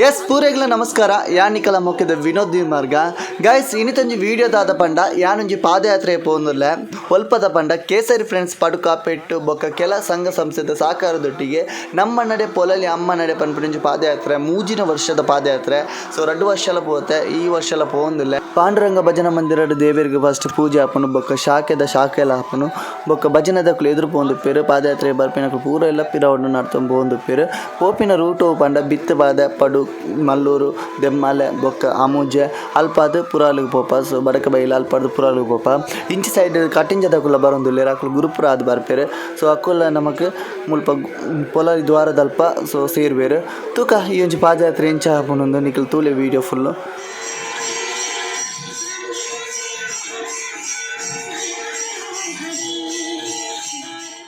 S ಪೂರೆಗ್ಲ ನಮಸ್ಕಾರ. ಯಾನಿಕಲ ಮೊಕ್ಕೆದ ವಿನೋದ್ ಮಾರ್ಗ guys ಇನಿತೊಂಜಿ video ದಾದ ಪಂಡ ಯಾನೊಂಜಿ ಪಾದಯಾತ್ರೆ ಪೋಂದುಲ್ಲೆ. ಒಲ್ಪದ ಪಂಡ ಕೇಸರಿ ಫ್ರೆಂಡ್ಸ್ ಪಡುಕ ಪೆಟ್ಟು ಬೊಕ್ಕ ಕೆಲ ಸಂಘ ಸಂಸ್ಥೆದ ಸಹಕಾರದೊಟ್ಟಿಗೆ ನಮ್ಮ ನಡೆ ಪೊಲಲಿ ಅಮ್ಮ ನಡೆ ಪನ್ಪಿನೊಂಜಿ ಪಾದಯಾತ್ರೆ, ಮೂಜಿನ ವರ್ಷದ ಪಾದಯಾತ್ರೆ. ಸೊ ರಡ್ಡ್ ವರ್ಷಲ ಪೋತೆ, ಈ ವರ್ಷಲ ಪೋಂದುಲ್ಲೆ. ಪಾಂಡುರಂಗ ಭಜನಾ ಮಂದಿರಡ್ ದೇವೆರ್ಗ್ ಫಸ್ಟ್ ಪೂಜೆ ಆಪುಂಡು, ಬೊಕ್ಕ ಶಾಖೆದ ಶಾಖೆಲ ಆಪುಂಡು. ಬೊಕ್ಕ ಭಜನೆದಕುಲು ಎದುರು ಪೋಂದುಪ್ಪೆರ್, ಪಾದಯಾತ್ರೆ ಬರ್ಪಿನಕುಲು ಪೂರ ಎಲ್ಲ ಪಿರವುಡು ನಡ್ತೊಂದು ಪೋಂದುಪ್ಪೆರ್. ಪೋಪಿನ ರೂಟ್ ಪಂಡ ಬಿತ್ತ್ ಬಾದೆ, ಪಡು, ಮಲ್ಲೂರು, ದೆಮ್ಮಾಲೆ ಬೊಕ್ಕ ಅಮುಜೆ ಅಲ್ಪಾದ್ ಪುರಾಲಿಗ್ ಪೋಪ. ಸೊ ಬಡಕಬೈಲ್ ಅಲ್ಪರ್ದ್ ಪುರಾಲಿಗ್ ಪೋಪ. ಇಂಚಿ ಸೈಡ್ ಕಟ್ಟಿಂಜದಕುಲ ಬರೊಂದುಲ್ಲೆರ್, ಅಕುಲು ಗುರುಪುರ ಆದ್ ಬರ್ಪೆರ್. ಸೊ ಅಕುಲ ನಮಕ್ ಮುಲ್ಪ ಪೊಲರಿ ದ್ವಾರದಲ್ಪ ಸೊ ಸೇರುವೆರ್. ತೂಕ ಈ ಒಂಜಿ ಪಾದಯಾತ್ರೆ ಎಂಚ ಆಪುಂಡು ನಿಕುಲು ತೂಲೆ ವೀಡಿಯೋ ಫುಲ್ಲು.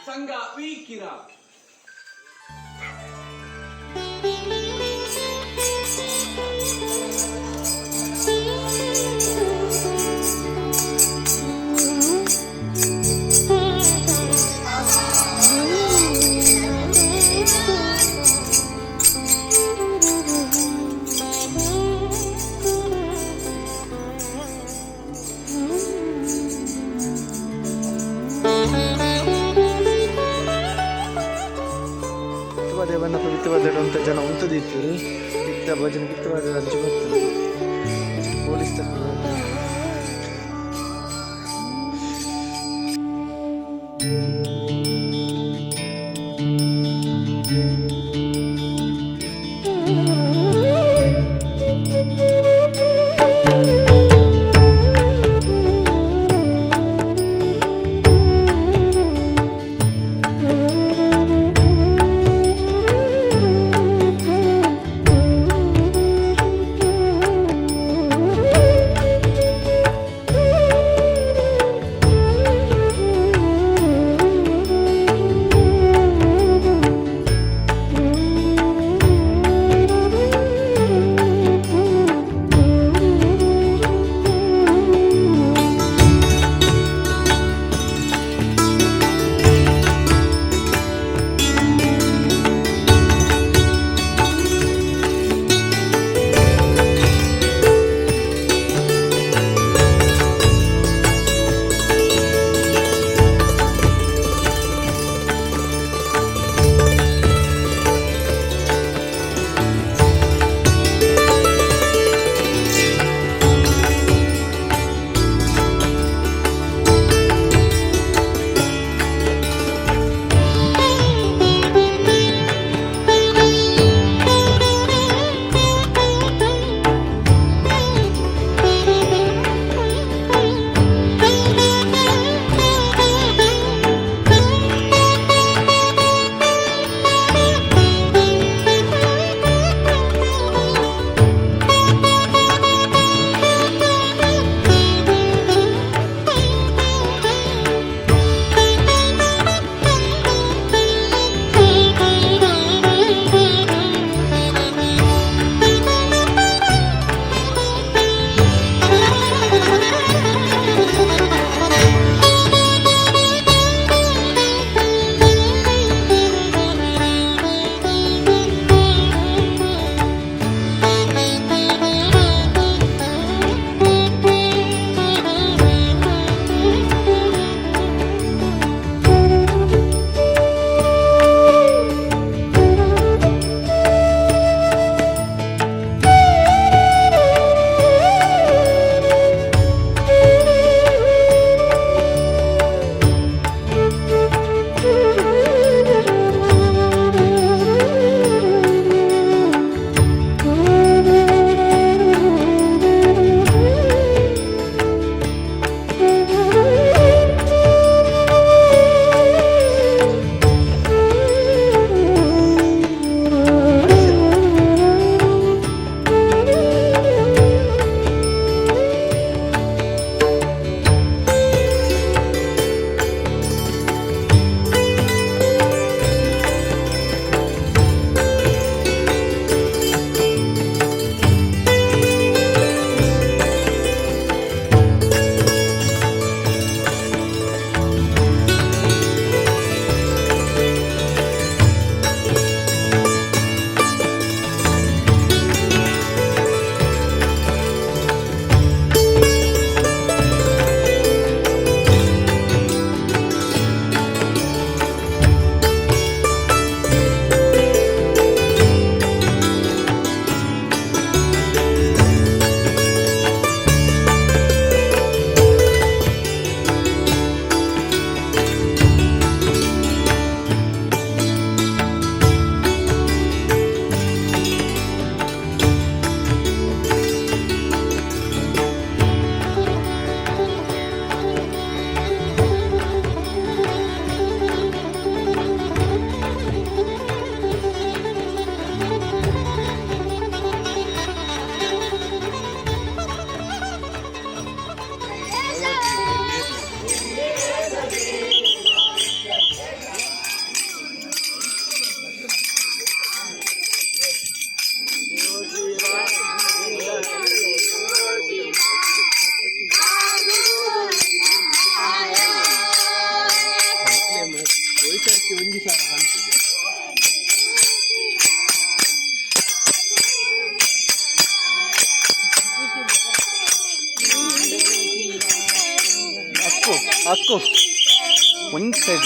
ಸಂಘ ವೀಕಿರ. ದೇವನ ಪವಿತ್ರವಾದ ಜನ ಉಂತುದಿತ್ತೆರ್. ಇತ್ತ ಭಜನೆ ಬಿತ್ತುವಾದ ಅಂಚ ಬರ್ತದೆ ಪೊಲೀಸ್. ಅಕ್ಕು ಒಂಜಿ ಸೈಡ್.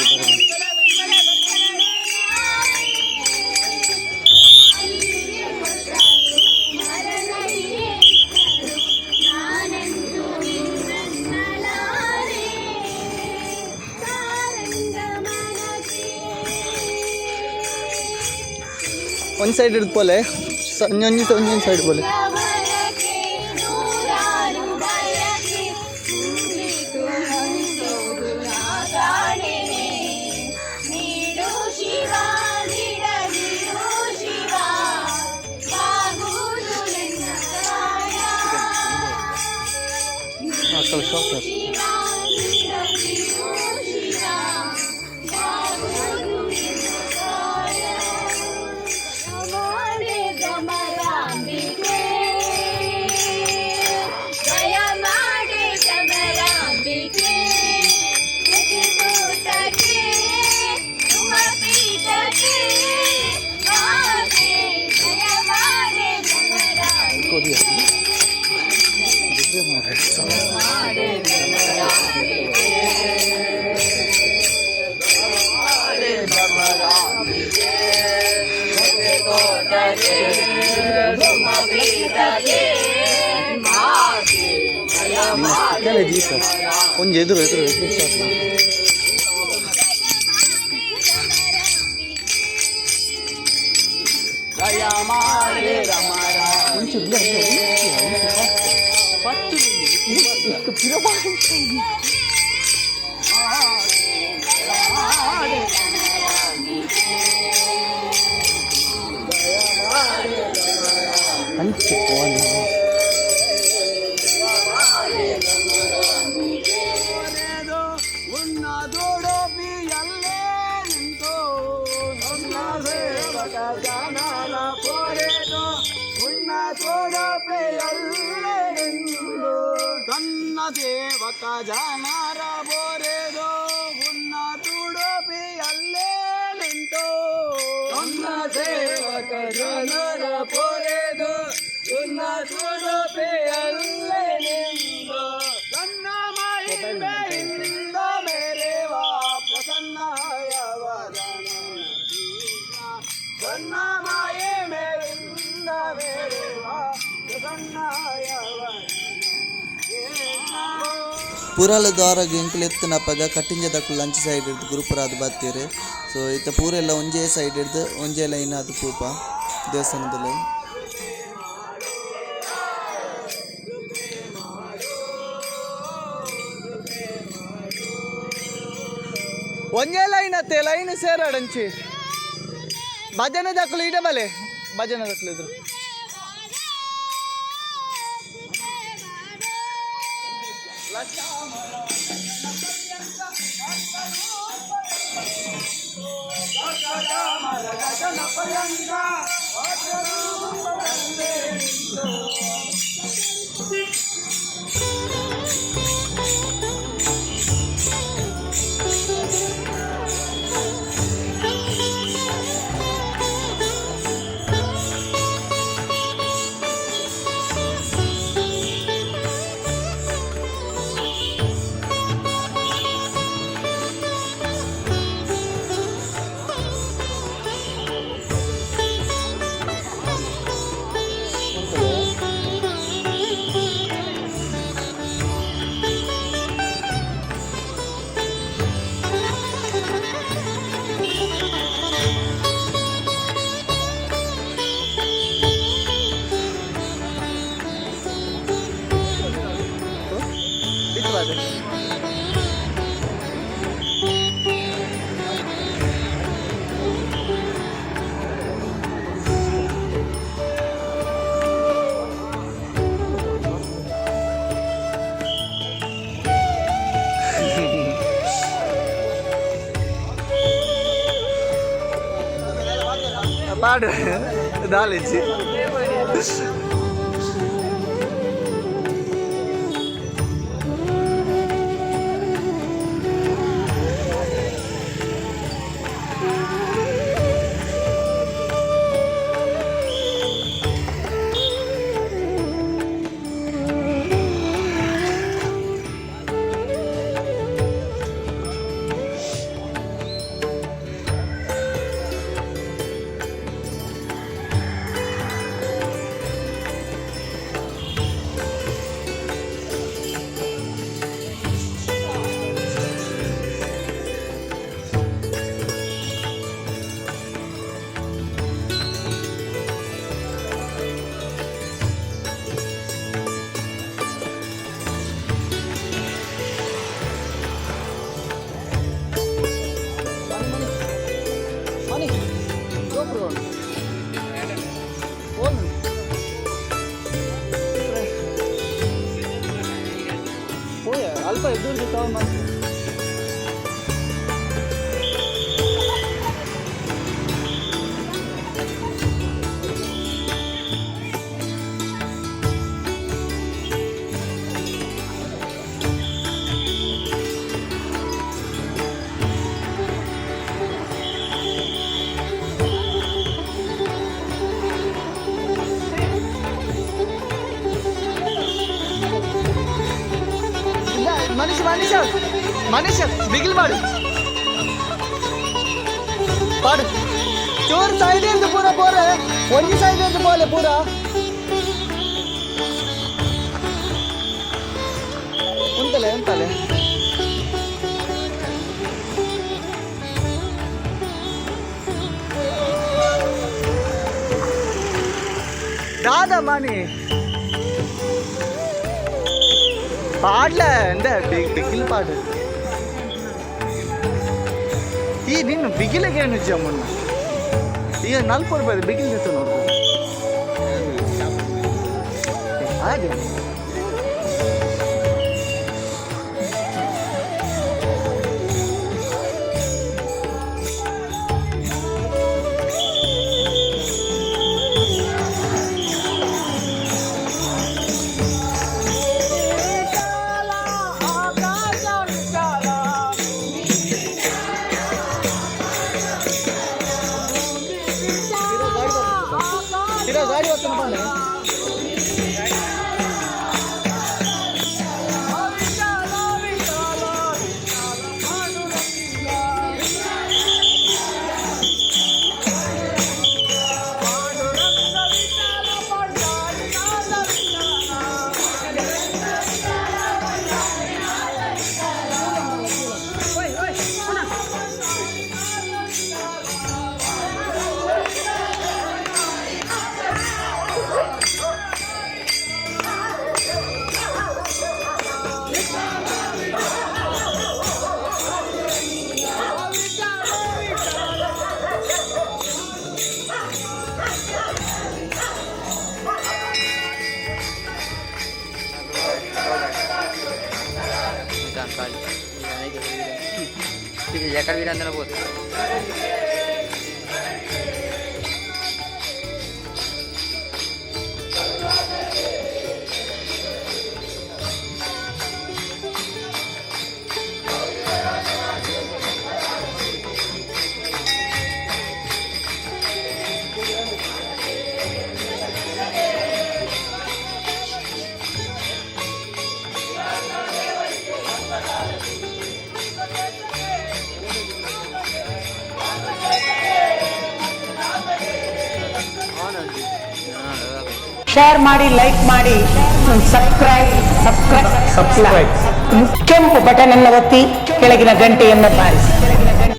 ಒಂಜಿ ಸೈಡ್ ಹಿಡ್ದು ಪೋಲೆ, ಒಂಜೊಂಜಿ ಒಂಜೊಂದು ಸೈಡ್ ಪೋಲೆ. ನೀಡು ಶಿವ ನೀಡದಿರು ಶಿವ ಬಾಗುವುದು ನನ್ನ ಕಾಯ. ಶಾಪ್. ಶಿವ ನೀಡದಿರು ಶಿವ ಬಾಗುವುದು ನಿನ್ನ ಕಾಯ. ನಮೋರೆ ಭ್ರಮರಾಂಬಿಕೆ, ದಯ ಮಾಡೆ ಭ್ರಮರಾಂಬಿಕೆ, ತೋಟಕ್ಕೆ ತುಮ ಪೀಠಕ್ಕೆ ಮಾತೆ, ದಯ ಮಾಡೆ ಭ್ರಮರಾಂಬಿಕೆ, ಮಾಡೆ ಭ್ರಮರಾಂಬಿಕೆ. ದೀಪ ಒಂಜಿ ಎದುರು ಎದುರು ಎದುರು ಸ್ಟಾರ್ಟ್. ಒಂಚೂರು ಇಲ್ಲ, ಇಲ್ಲ, ಒಂಚೂರು, ಒಂಚೂರು. ಇಷ್ಟು ಪಿರ. ಅಂಚೆ ಪೋನೆ. ಉನ್ನದೊಡಪಿಯಲ್ಲೇ ನಿಂತು ನನ್ನ ಸೇವಕ ಜನರ ಪೊರೆದು, ಉನ್ನತೊಡಪಿಯಲ್ಲೇ ನಿಂತು ತನ್ನ ಸೇವಕ ಜನರ ಪೊರೆದು, ಉನ್ನತುಡಪಿಯಲ್ಲೇ ನಿಂತು ತನ್ನ ಸೇವಕ ಜನರ ಪೊರೆದು, ಉನ್ನತುಡಪಿಯಲ್ಲೇ ನಿಂತು ತನ್ನ ಮಹಿಮೆಯಿಂದ ಮೇರೆವಾ ಪ್ರಸನ್ನ ವದನ, ತನ್ನ ಮಹಿಮೆಯಿಂದ ಮೇರೆವಾ ಪ್ರಸನ್ನ. ಪೂರಾಲ ದ್ವಾರಗ್ ಎಂಕುಲು ಎತ್ತುನಪಗ ಕಟ್ಟಿಂಜದಕುಲು ಅಂಚಿ ಸೈಡ್ ಇರ್ದು ಗುರುಪುರಾದ್ ಬತ್ತೆರ್. ಸೊ ಇತ್ತೆ ಪೂರೆಲ್ಲ ಒಂಜೇ ಸೈಡ್ ಇರ್ದು ಒಂಜೇ ಲೈನ್ ಆದ್ ಪೋಪ ದೇವಸ್ಥಾನದಲ್ಲಿ. ಒಂಜೇ ಲೈನ್ ಅತ್ತೆ, ಲೈನ್ ಸೇರಾಡಂಚಿ. ಭಜನೆ ದಕ್ಕಲು ಇಡೆ ಬಲೆ, ಭಜನೆ ದಕ್ಕಲು ಇದ್ರು. ಪಾಡು ದಾಲಿಜ್ಜಿ. ಸ್ವಲ್ಪ ಎದುರು ಕವರ್ ಮಾಡಿ. ಮನುಷ್ಯ ಮನುಷ್ಯ ಮನುಷ್ಯ ಬಿಗಿಲ್ ಮಾಡು ಪಾಡು. ಚೂರು ಸೈಡ್ ಇರ್ದು ಪೂರ ಪೋರೆ, ಒಂಜಿ ಸೈಡ್ ಇರ್ದು ಪೋಲೆ ಪೂರ. ಉಂತಲೆ ಉಂತಲೆ. ದಾದಾ ಮಣಿ ಪಾಡ್ಲ ಎಂದ ಬಿಗಿಲ್ ಪಾಡು. ಈ ನಿನ್ನ ಬಿಗಿಲಿಗೆ ಏನು ಜಮ್ಮಣ್ಣ? ಈಗ 40 ರೂಪಾಯಿ ಬಿಗಿಲ್ ಜೊತೆ ನೋಡು ಹಾಗೆ. ಆಕಾಶ ವಿಶಾಲ, ಗಾಡಿ ಬರ್ತಾನೆ ಬಾಳೆ. ವಿಶಾಲ ವಿಶಾಲ ವಿಶಾಲ ಪಾಂಡುರಂಗ, ಪಾಂಡುರಂಗ ವಿಶಾಲ ಪಂಡಾರಿನಾಥ ವಿಶಾಲ. ಎಕಡೆ ವೀರ పోతుంది. ಶೇರ್ ಮಾಡಿ, ಲೈಕ್ ಮಾಡಿ, ಸಬ್ಸ್ಕ್ರೈಬ್, ಸಬ್ಸ್ಕ್ರೈಬ್, ಸಬ್ಸ್ಕ್ರೈಬ್. ಕೆಂಪು ಬಟನ್ ಅನ್ನು ಒತ್ತಿ, ಕೆಳಗಿನ ಗಂಟೆಯನ್ನು ಬಾರಿಸಿ.